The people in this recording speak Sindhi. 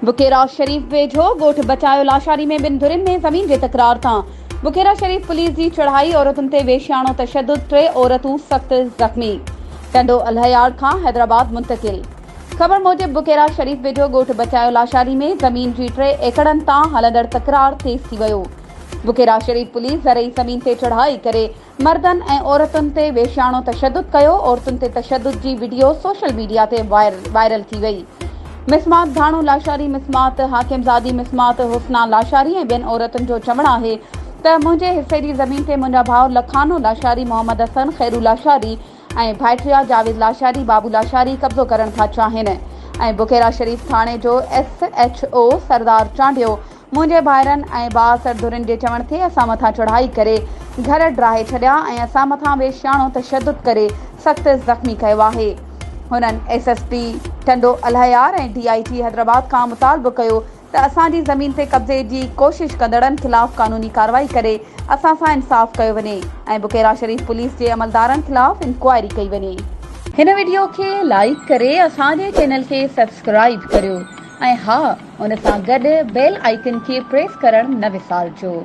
بڪيرا شريف ويجهو ڳوٺ بچايو لاشاري ۾ ٻن ڌرين ۾ زمين جي تڪرار تان بڪيرا شريف پوليس جي چڙهائي، عورتن تي وحشياڻو تشدد، ٽي عورتون سخت زخمي، ٽنڊو الهيار کان حيدرآباد منتقل. خبر موجب بڪيرا شريف ويجهو ڳوٺ بچايو لاشاري ۾ زمين جي ٽي ايڪڙن تان هلندڙ تڪرار تيز ٿي ويو. بڪيرا شريف پوليس زرعي زمين تي چڙهائي ڪري مردن ۽ عورتن تي وحشياڻو تشدد ڪيو، عورتن تي تشدد جي وڊيو سوشل ميڊيا تي وائرل ٿي وئي. مسمات ڌاڻو لاشاري، مسمات حاڪم زادي، مسمات حسنا لاشاري ۽ ٻين عورتن جو چوڻ آهي ته منهنجي حصي جي زمين تي منهنجا ڀاء لکانو لاشاري، محمد حسن، خيرو لاشاري ۽ ڀائٽيا جاويد لاشاري، بابو لاشاري قبضو ڪرڻ ٿا چاهين ۽ بڪيرا شريف ٿاڻي جو S H O Sardar Chandio منهنجي ڀائرن ۽ بااثر ڌرين جي چوڻ تي اسان مٿان چڙهائي ڪري گهر ڊاهي ڇڏيا ۽ اسان مٿان وحشياڻو تشدد ڪري سخت زخمي ڪيو آهي. هنن S S P Tando Allahyar ۽ D I G Hyderabad کان مطالبو ڪيو ته اسان جي زمين تي قبضي جي ڪوشش ڪندڙن خلاف قانوني ڪارروائي ڪري اسان سان انصاف ڪيو وڃي ۽ بڪيرا شريف پوليس جي عملدارن خلاف انڪوائري ڪئي وڃي. هن وڊيو کي لائيڪ ڪري اسان جي چينل کي سبسڪرائيب ڪريو ۽ ها ان سان گڏ بيل آئيڪن کي پريس ڪرڻ نه وسارجو.